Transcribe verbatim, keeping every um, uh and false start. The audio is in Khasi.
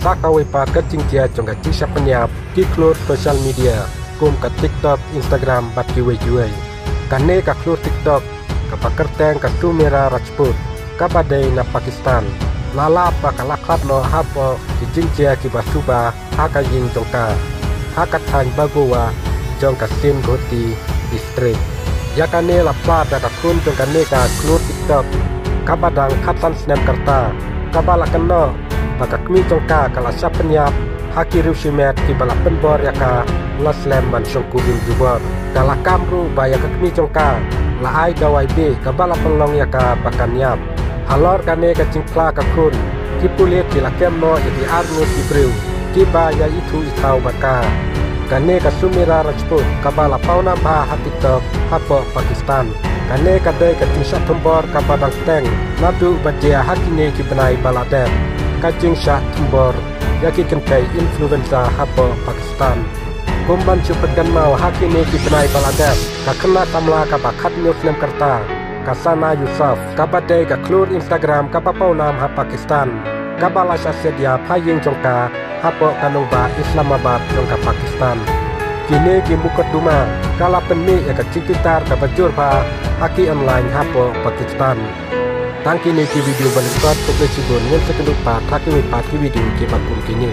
Bad kawei pat ka jingjia jong ka jingshah pynïap ki khlur social media kum ka TikTok, Instagram bad kiwei kiwei. Kane ka khlur TikTok kaba kyrteng ka Sumaira Rajput, kaba dei na Pakistan, la lap ba ka la khlad noh hapoh ki jingjia kiba suba ha ka ïing jong ka ha ka thaiñ Bagua jong ka Sindh District. Ïa kane la phla da ka khun jong kane ka khlur TikTok kaba dang khatsan snem ka rta, kaba la kynnoh ba ka kmie jong ka ka la shah pynïap ha ki riew shimet kiba la pynbor ïa ka, la slem ban shongkurim jubor. Ka la kam ruh ba ïa ka kmie jong ka la ai dawai bih kaba la pynlong ïa ka ba kan ïap. Halor kane ka jingphla ka khun, ki pulit ki la kem noh ïa ki arngut ki briew kiba ïa ithuh ithaw bad ka. Kane ka Sumaira Rajput kaba la pawnam bha ha TikTok hapoh Pakistan. Kane ka dei ka jingshah thombor kaba dang teng naduh ba jia ha kine ki bnai ba la dep, ka jingshah thombor ïa ki kynthei influencer hapoh Pakistan. Kum ban shu pynkynmaw, ha kine ki bnai ba la dep, ka khynnah samla kaba khathynñiew snem ka rta, ka Sana Yusuf, kaba dei ka khlur Instagram kaba pawnam ha Pakistan, kaba la shah siat ïap ha ïing jong ka hapoh ka nongbah Islamabad jong ka Pakistan. Kine ki mukotduma ka la pynmih ïa ka jingbitar kaba jur bha ha ki online hapoh Pakistan. Tang kine ki video ba lyngkot, khublei shibun, ngin sa ïakynduh pat ha kiwei pat ki video kiba kum kine.